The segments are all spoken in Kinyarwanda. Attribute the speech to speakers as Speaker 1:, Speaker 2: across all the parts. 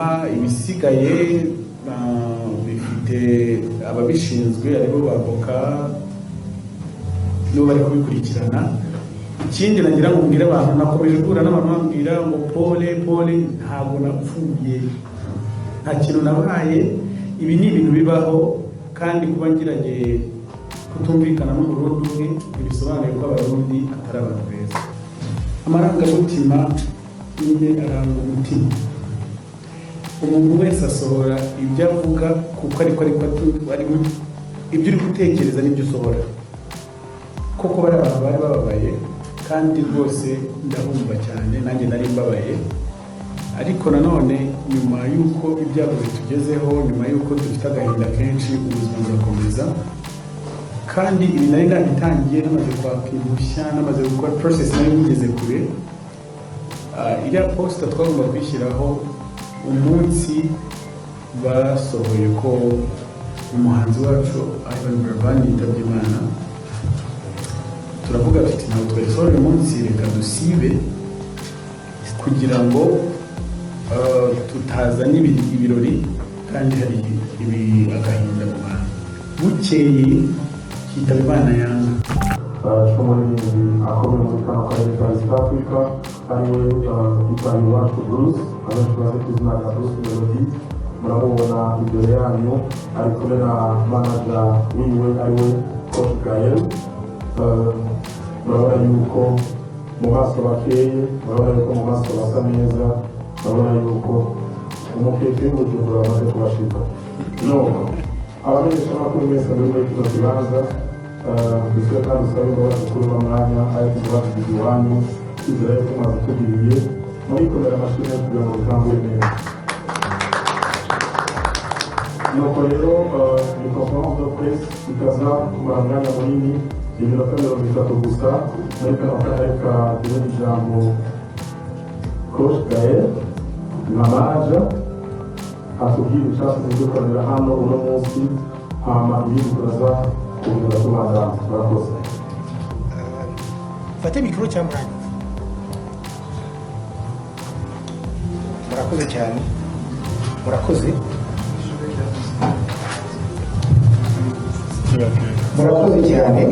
Speaker 1: Ibisigaye bifite ababishinzwe, aribo bavoka, nibo bari kubikurikirana. Ikindi nagira ngo mbwire abantu, nakomeje guhura n'abantu bambwira ngo pole pole, ntabwo napfuye, nta kintu nabaye. Ibi ni ibintu bibaho, kandi kuba ngiranye kutumvikana n'Umurundi umwe ntibisobanuye ko Abarundi atari abantu beza. Amarangamutima nyine aranga umutima. Umuntu wese asohora ibyo avuga kuko ariko ibyo uri gutekereza nibyo usohora. Koko bari abantu bari bababaye, kandi rwose ndabumva cyane, nanjye nari mbabaye. Ariko nanone nyuma y'uko ibyago bitugezeho, nyuma y'uko dufite agahinda kenshi, ubuzima burakomeza. Kandi ibi nari nabitangiye, namaze kwaka impushya, namaze gukora process, nari ngeze kure. Iriya poster twagomba kwishyiraho umunsi basohoye ko umuhanzi wacu Yvan Buravan yitabye Imana. Turavuga tuti ntabwo twayisohora uyu munsi, reka dusibe kugira ngo tutazana ibirori kandi hari ibi agahinda mu bantu. Bukeye hitaba Imana yanga.
Speaker 2: Cy'umuririmbyi akomeye muri kano karere ka East Africa, ariwe Itahiwacu Bruce, abenshi bazi ku izina rya Bruce Melody. Muramubona imbere yanyu ari kumwe na manager wiwe, ariwe Coach Gael. Murabona yuko mu maso bakeye, murabona yuko mu maso basa neza, murabona yuko umukeke w'Ubujumbura wamaze kubashika. Nuko abamenyeshamakuru mwese muri kino kibanza, dusubire kandi dusabe imbabazi kuri uno mwanya, ariko imbabazi ziva iwanyu. Twizera yuko mwazitugiriye murikomera amashyi kugira ngo bitangure neza. Nuko rero ni conférence de presse itaza kumara umwanya munini, iminota 30 gusa. Muri kano kanya reka duhe ijambo Coach Gael nka manager, atubwire icyatumye dukorera hano uno munsi, hama ibindi turaza kubigura tubandanya. Murakoze.
Speaker 3: Fate mikoro cyangwa muranyumva? Murakoze cyane, murakoze, murakoze cyane.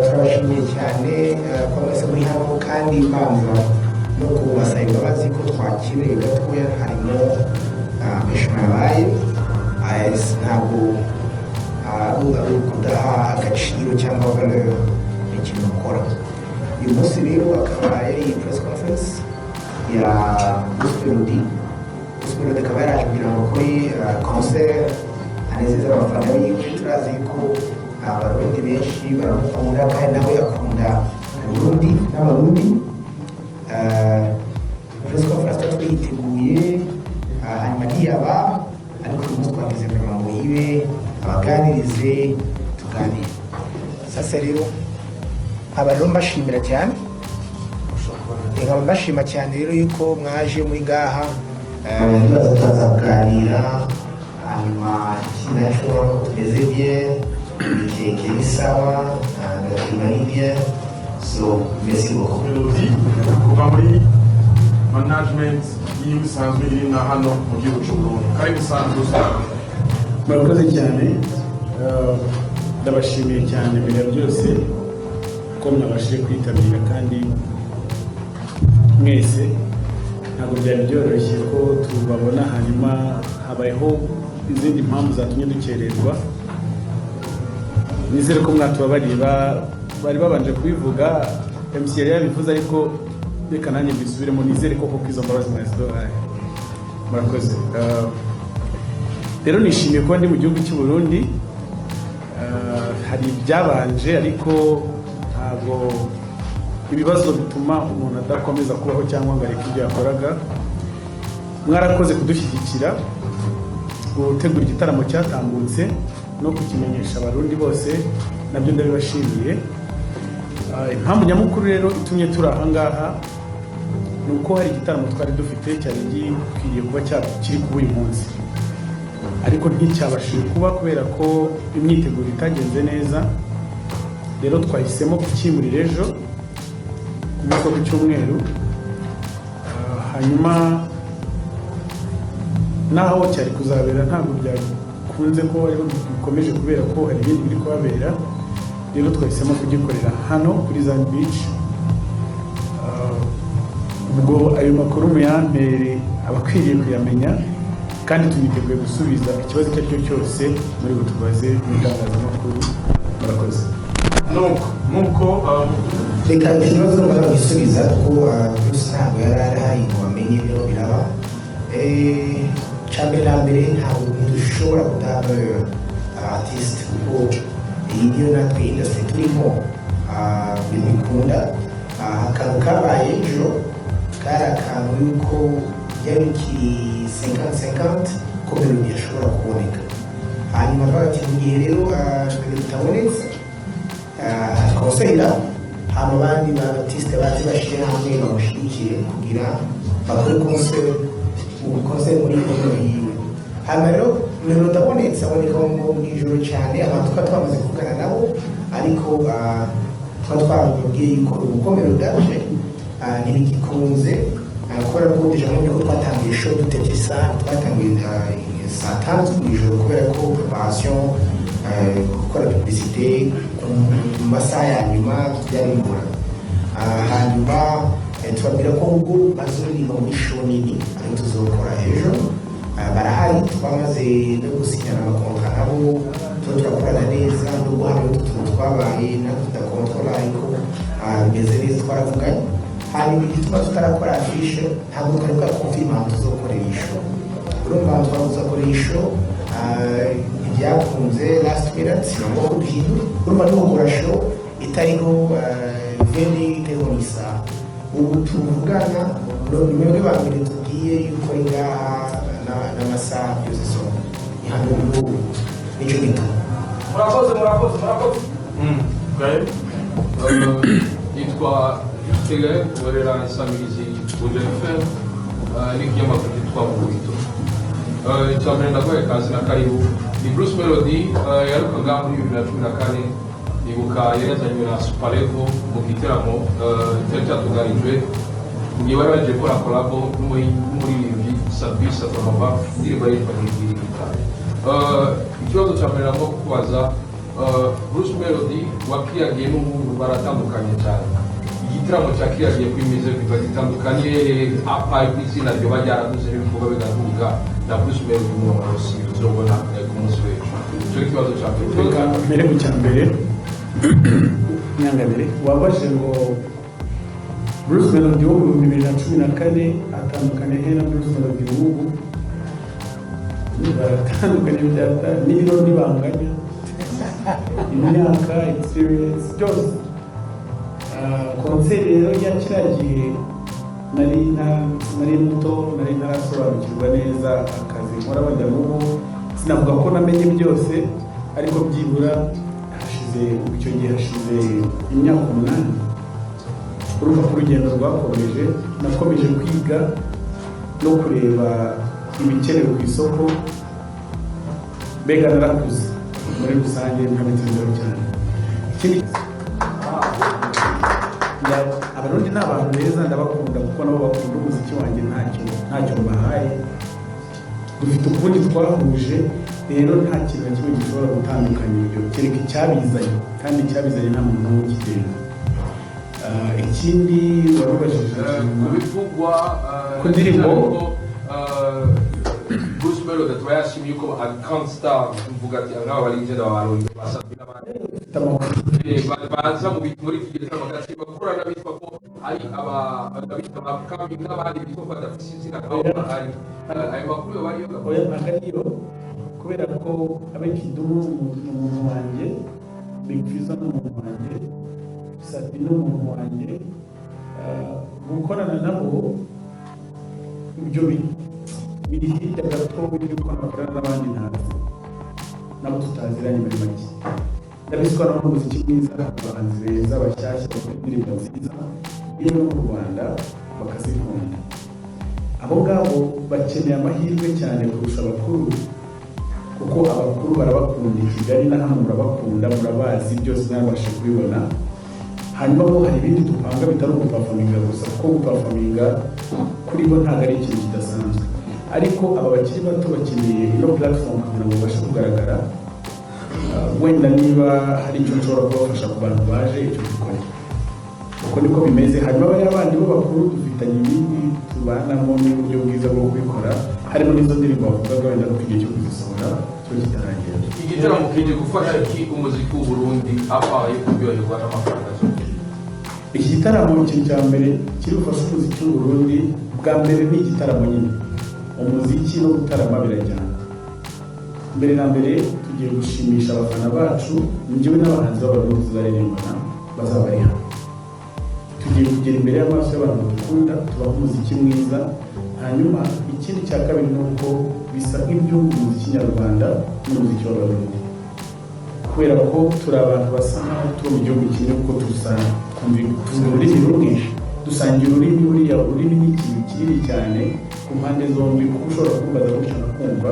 Speaker 3: Turabashimiye cyane ko mwese muri hano, kandi mbanza no kubasaba imbabazi ko twakerewe gatoya, harimo empêchement yabaye. Ntabwo ari ukudaha agaciro cyangwa valeur ikintu bakora. Uyu munsi rero akaba yari press conference ya Bruce Melody. Bruce Melody akaba yaraje kugira ngo akore concert, anezeze abafana biwe. Turazi ko Abarundi benshi baramukunda, kandi nawe akunda Uburundi n'Abarundi. Press conference tuba twiteguye, hanyuma ntiyaba, ariko uyu munsi twagize kugira ngo ibe, abaganirize, tuganire. Sasa rero nkaba rero mbashimira cyane, nkaba mbashima cyane rero yuko mwaje muri ngaha. Ibibazo turaza kuganira, hanyuma ikindi nacyo tumeze bien, imikeke ni sawa, agakima ni bien, so merci beaucoup.
Speaker 2: Melody kuva muri management yiwe isanzwe iri na hano mu gihugu cy'u Burundi. Karibu sana, Bruce.
Speaker 1: Murakoze cyane. Ndabashimiye cyane mbere ya byose ko mwabashije kwitabira kandi mwese. Ntabwo byari byoroshye ko tubabona, hanyuma habayeho izindi mpamvu zatumye dukererwa. Nizere ko mwatubabariye. Bari babanje kubivuga, MC yari yabivuze, ariko reka nanjye mbisubiremo. Nizere ko koko izo mbabazi mwaziduhaye. Murakoze. Rero nishimiye kuba ndi mu gihugu cy'u Burundi. Hari ibyabanje, ariko ntabwo ibibazo bituma umuntu adakomeza kubaho cyangwa ngo areke ibyo yakoraga. Mwarakoze kudushyigikira, gutegura igitaramo cyatambutse no kukimenyesha Abarundi bose, nabyo ndabibashimiye. Impamvu nyamukuru rero itumye turi aha ngaha ni uko hari igitaramo twari dufite cyari gikwiriye kuba kiri kuba uyu munsi, ariko nticyabashije kuba kubera ko imyiteguro itagenze neza. Rero twahisemo kukimurira ejo ku munsi wo ku cyumweru. Hanyuma Naho cyari kuzabera ntabwo byakunze ko ariho bikomeje, kubera ko hari ibindi biri kuhabera. Rero twahisemo kugikorera hano kuri Zion Beach. Ubwo ayo makuru muyampere abakwiriye kuyamenya, kandi tuniteguye gusubiza ikibazo icyo ari cyo cyose muri butubaze mu itangazamakuru. Murakoze.
Speaker 2: Nuko nuko
Speaker 3: Reka ikibazo mbaza gisubiza, kuko Bruce ntabwo yari ahari ngo amenye ibiro biraba. Cya mbere na mbere, ntabwo ntidushobora kudaha artiste, kuko iyi niyo natwe industry turimo. Ibintu bikunda. Akantu kabaye ejo kari akantu yuko byari bikiri 50-50 ko Melody ashobora kuboneka. Hanyuma twagira ati mu gihe rero Melody itabonetse, concert, hama abandi ba artiste baze bashyire hamwe bamushyigikire kugira bakore concert, concert muri honneur yiwe. Hanyuma rero Melody abonetse, aboneka mu ijoro cyane. Abantu twari twamaze kuvugana nabo, ariko twari twarababwiye yuko uko Melody aje ntibigikunze, kubera ko déjà nk'uko ko twatangiye show dutevye isaha, twatangiye saa 5 zo mw'ijoro, kubera ko préparation, gukora publicité mu masaha ya nyuma byari bigoranye. Hanyuma tubabwira ko ubwo bazoririmba muri show nini ariyo tuzokora ejo. Barahari, twamaze no gusinyana ama contrat nabo, tuba turakorana neza, nubwo hari utuntu twabaye natwe tudakontorora, ariko bimeze neza, twaravuganye. Hanyuma igituma tutarakora affiche, ntabwo twari bwakonfirma ahantu tuzokorera iyi show. Urumva, ahantu twakuzakorera iyi show ntibyakunze, last minute si ngombwa ko duhindura. Urumva, nugura show itariho venue, itariho n'isaha, ubu tuvugana ni mwebwe ba mbere tubwiye yuko ari ngaha n'amasaha byose. So ni hano ubu, nicyo gituma.
Speaker 4: Murakoze, murakoze, murakoze.
Speaker 2: Gael.
Speaker 5: Yitwa Juste Gael, nkorera Insamirizi Buja FM n'ikinyamakuru cyitwa Mukubito. Icya mbere, ndaguhaye kazi na karibu. Ni Bruce Melody yaruka ngaha muri 2014. Nibuka yari yazanywe na Superlevel mu giteramo cyari cyatunganijwe mu gihe bari bagiye gukora collabo n'umuririmbyi Sabi Satonova, indirimbo yitwa Nibwirigita. Ikibazo cya mbere nagomba kukubaza, Bruce Melody wa kiriya gihe n'ubu baratandukanye cyane. Igitaramo cya kiriya gihe kuri Mize biba gitandukanye apa izina ryoba ryaraduze n'ibikorwa bigaduga na Bruce Melody muno munsi tuzobona ku munsi w'ejo? Icyo ni ikibazo cya mbere. Ikibazo
Speaker 1: Reka
Speaker 5: cya
Speaker 1: mbere ku cya mbere, nyangabire wabajije ngo Bruce Melody wo mu 2014 atandukanye he na Bruce Melody w'ubu? Baratandukanye byata n'ibiro ntibanganya, imyaka, experience, byose. Concert rero ya kiriya gihe nari muto, nari ntarasobanukirwa neza akazi nkora. Wenda n'ubu sinavuga ko namenye byose, ariko byibura hashize, icyo gihe hashize imyaka 8. Urumva ko urugendo rwakomeje, nakomeje kwiga no kureba ibikenewe ku isoko. Mbega narakuze muri rusange, nkabitindaho cyane. Ikindi, Abarundi ni abantu beza, ndabakunda kuko nabo bakunda umuziki wanjye, ntacyo mbahaye. Dufite ukundi twahuje. Rero nta kintu na kimwe gishobora gutandukanya ibyo, kereka icyabizanye, kandi icyabizanye nta muntu n'umwe ukigenga. Ikindi warubajije
Speaker 5: Ku bivugwa
Speaker 1: Ku ndirimbo?
Speaker 5: ko Bruce Melody tuba yashimye yuko a grand star, mvuga ati nk'aba bari ngenda abarundi basabwe n'abandi
Speaker 1: Ufite amakuru.
Speaker 5: Baza muri iki gitaramo bagashima gukorana n'abitwa ko ari aba abitwa upcoming n'abandi bitwa ko badafite izina nk'abo bahari. Ayo makuru yoba ariyo?
Speaker 1: Oya, ntabwo ariyo, kubera ko abe Kidumu ni umuntu wanjye, Big Fizzo ni umuntu wanjye, Sat-B ni umuntu wanjye. Gukorana nabo ibyo biri hirya gato y'uko nakorana n'abandi ntazi, nabo tutaziranye. Muri make, ndabizi ko no mu muziki mwiza abahanzi beza bashyashya bakora indirimbo nziza iyo no mu Rwanda bakazikunda. Abo ngabo bakeneye amahirwe cyane kurusha abakuru, kuko abakuru barabakunda i Kigali na hano murabakunda, murabazi byose, mwabasha kubibona. Hanyuma bo hari ibindi dupanga bitari uguperforminga gusa, kuko guperforminga kuri bo ntabwo ari ikintu kidasanzwe. Ariko aba bakiri bato bakeneye ino platform kugira ngo babashe kugaragara. Wenda niba hari icyo nshobora kubafasha ku bantu baje, icyo dukore, uko niko bimeze. Hanyuma bariya bandi bo bakuru dufitanye ibindi tubanamo n'uburyo bwiza bwo kubikora, harimo n'izo ndirimbo bavugaga, wenda nuko igihe cyo kuzisohora kiba kitaragera.
Speaker 5: Igitaramo kije gufasha iki umuziki w'u Burundi, abaye kuryoherwa n'amafaranga zose?
Speaker 1: Iki gitaramo, ikintu cya mbere kiri bufashe umuziki w'u Burundi, bwa mbere ni igitaramo nyine. Umuziki no gutarama birajyana. Mbere na mbere tugiye gushimisha abafana bacu, njyewe n'abahanzi b'Abarundi tuzaririmbana bazaba bari hano. Tugiye kugera imbere y'amaso y'abantu dukunda, tubaha umuziki mwiza. Hanyuma ikindi cya kabiri ni uko bisa nk'ibyunga umuziki nyarwanda n'umuziki w'Abarundi, kubera ko turi abantu basa nkaho tuba mu gihugu kimwe, kuko tuvuga ururimi rumwe, dusangira ururimi. Buriya ururimi ni ikintu kinini cyane ku mpande zombi, kuko ushobora kumbaza gutyo nkakumva.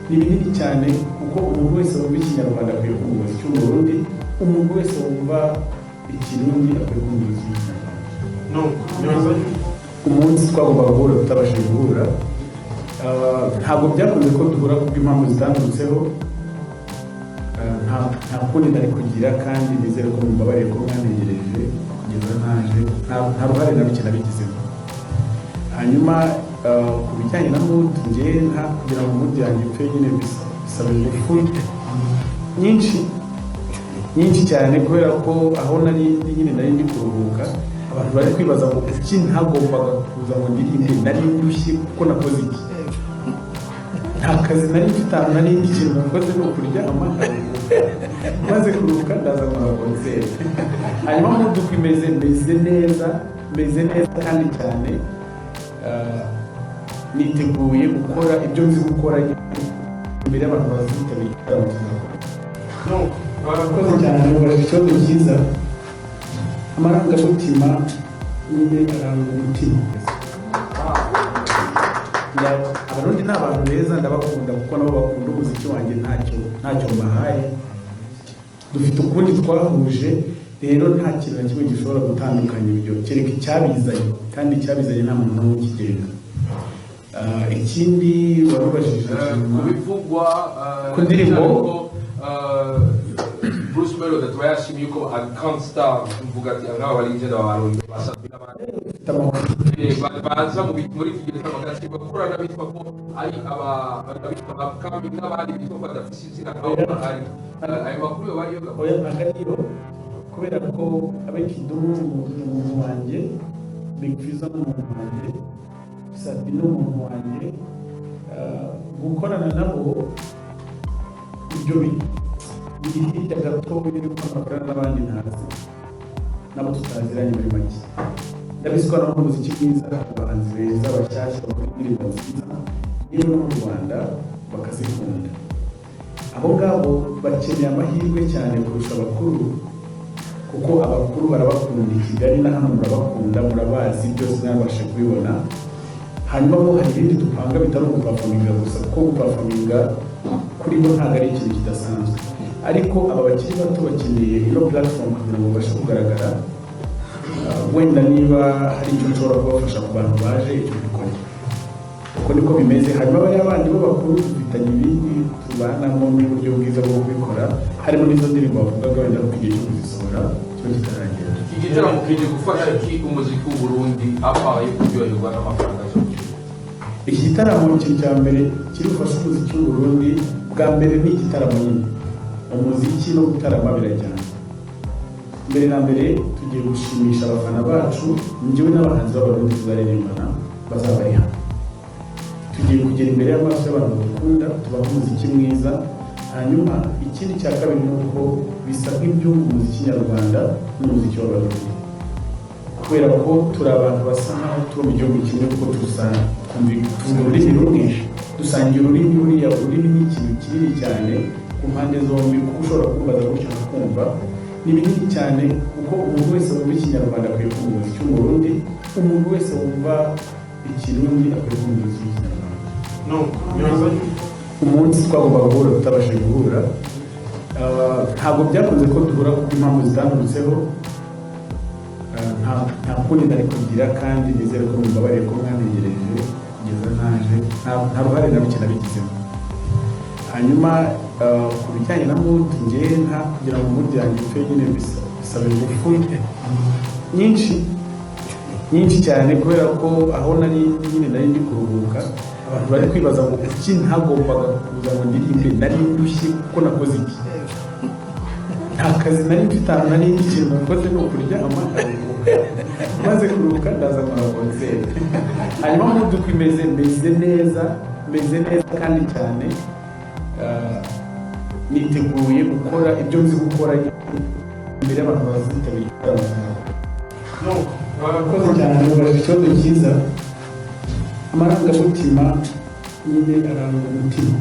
Speaker 1: Ni binini cyane, kuko umuntu wese wumva Ikinyarwanda akwiye kumva umuziki w'Umurundi, umuntu wese wumva Ikirundi akwiye kumva umuziki w'Ikinyarwanda.
Speaker 2: Nuko nibaza yuko
Speaker 1: Umunsi twagombaga guhura tutabashije guhura. Ntabwo byakunze ko duhura kubw'impamvu zitandutseho. Nta kundi nari kugira, kandi nizere ko mumbabarire ko mwantegereje kugeza naje. Nta ruhare na ruke nabigizemo. Hanyuma ku bijyanye na mood, njye nta kugira ngo mood yanjye ipfe nyine, bisaba ingufu nyinshi nyinshi cyane, kubera ko aho nari ndi nyine nari ndi kuruhuka. Abantu bari kwibaza ngo kuki ntagombaga kuza ngo ndirimbe, nari ndushye kuko nakoze iki? Nta kazi nari mfite ahantu nari ndi. Ikintu nakoze ni ukuryama nkaruhuka. Maze kuruhuka ndaza nkora concert. Hanyuma mood uko imeze, meze neza, meze neza kandi cyane. Niteguye gukora ibyo nzi gukora imbere y'abantu bazitabira igitaramo tuzakora.
Speaker 2: Nuko
Speaker 1: Murakoze cyane, mubajije ikibazo cyiza. Amarangamutima nyine aranga umutima. Abarundi ni abantu beza, ndabakunda kuko nabo bakunda umuziki wanjye, ntacyo mbahaye. Dufite ukundi twahuje, rero nta kintu na kimwe gishobora gutandukanya ibyo, kereka icyabizanye, kandi icyabizanye nta muntu n'umwe ukigenga. Ikindi warubajije
Speaker 5: Ku bivugwa
Speaker 1: Ku ndirimbo?
Speaker 5: ko Bruce Melody tuba yashimye yuko a grand star, mvuga ati nk'aba bari legend b'Abarundi basabwe n'abandi
Speaker 1: ufite amakuru.
Speaker 5: Baza muri iki gihe bagashima gukora n'abitwa ko ari aba abitwa upcoming n'abandi bitwa ko badafise izina nk'abo bahari. Ayo makuru yoba ariyo?
Speaker 1: Oya, ntabwo ariyo, kubera ko abe Kidumu ni umuntu wanjye, Big Fizzo ni umuntu wanjye, Sat-B ni umuntu wanjye. Gukorana nabo ibyo biri hirya gato y'uko nakorana n'abandi ntazi, nabo tutaziranye. Muri make, ndabizi ko hano umuziki mwiza, abahanzi beza bashyashya bakora indirimbo nziza, yewe no mu Rwanda bakazikunda. Abo ngabo bakeneye amahirwe cyane kurusha abakuru, kuko abakuru barabakunda i Kigali na hano murabakunda, murabazi, byose mwabasha kubibona. Hanyuma bo hari ibindi dupanga bitari uguperforminga gusa, kuko guperforminga kuri bo ntabwo ari ikintu kidasanzwe. Ariko aba bakiri bato bakeneye ino platform kugira ngo babashe kugaragara. Wenda niba hari icyo nshobora kubafasha ku bantu baje, icyo dukore, uko niko bimeze. Hanyuma bariya bandi bo bakuru dufitanye ibindi tubanamo n'uburyo bwiza bwo kubikora, harimo n'izo ndirimbo bavugaga, wenda nuko igihe cyo kuzisohora kiba kitaragera.
Speaker 5: Iki gitaramo kije gufasha iki umuziki w'u Burundi, abaye kuryoherwa n'amafaranga zose?
Speaker 1: Iki gitaramo, ikintu cya mbere kiri bufashe umuziki w'u Burundi, bwa mbere ni igitaramo nyine. Umuziki no gutarama birajyana. Mbere na mbere tugiye gushimisha abafana bacu, njyewe n'abahanzi b'Abarundi tuzaririmbana bazaba bari hano. Tugiye kugera imbere y'amaso y'abantu dukunda, tubaha umuziki mwiza. Hanyuma ikindi cya kabiri ni uko bisa nk'ibyunga umuziki nyarwanda n'umuziki w'Abarundi, kubera ko turi abantu basa nkaho tuba mu gihugu kimwe, kuko tuvuga ururimi rumwe, dusangira ururimi. Buriya ururimi ni ikintu kinini cyane ku mpande zombi, kuko ushobora kumbaza gutyo nkakumva. Ni binini cyane, kuko umuntu wese wumva Ikinyarwanda akwiye kumva umuziki w'Umurundi, umuntu wese wumva Ikirundi akwiye kumva umuziki w'Ikinyarwanda.
Speaker 2: Nuko nibaza yuko
Speaker 1: Umunsi twagombaga guhura tutabashije guhura. Ntabwo byakunze ko duhura kubw'impamvu zitandutseho. Nta kundi nari kugira, kandi nizere ko mumbabarire ko mwantegereje kugeza naje. naje, nta ruhare na ruke nabigizemo. Hanyuma ku bijyanye na mood, njye nta kugira ngo mood yanjye ipfe nyine, bisaba ingufu nyinshi nyinshi cyane, kubera ko aho nari nyine nari ndi kuruhuka. Abantu bari kwibaza ngo kuki ntagombaga kuza ngo ndirimbe, nari ndushye kuko nakoze iki? Nta kazi nari mfite ahantu nari ndi. Ikintu nakoze ni ukuryama, nkaruhuka. Maze kuruhuka ndaza nkora concert. Hanyuma mood uko imeze, meze neza, meze neza kandi cyane. Niteguye gukora ibyo nzi gukora imbere y'abantu bazitabira igitaramo. Warakoze cyane, ubajije ikibazo cyiza. Amarangamutima nyine aranga umutima.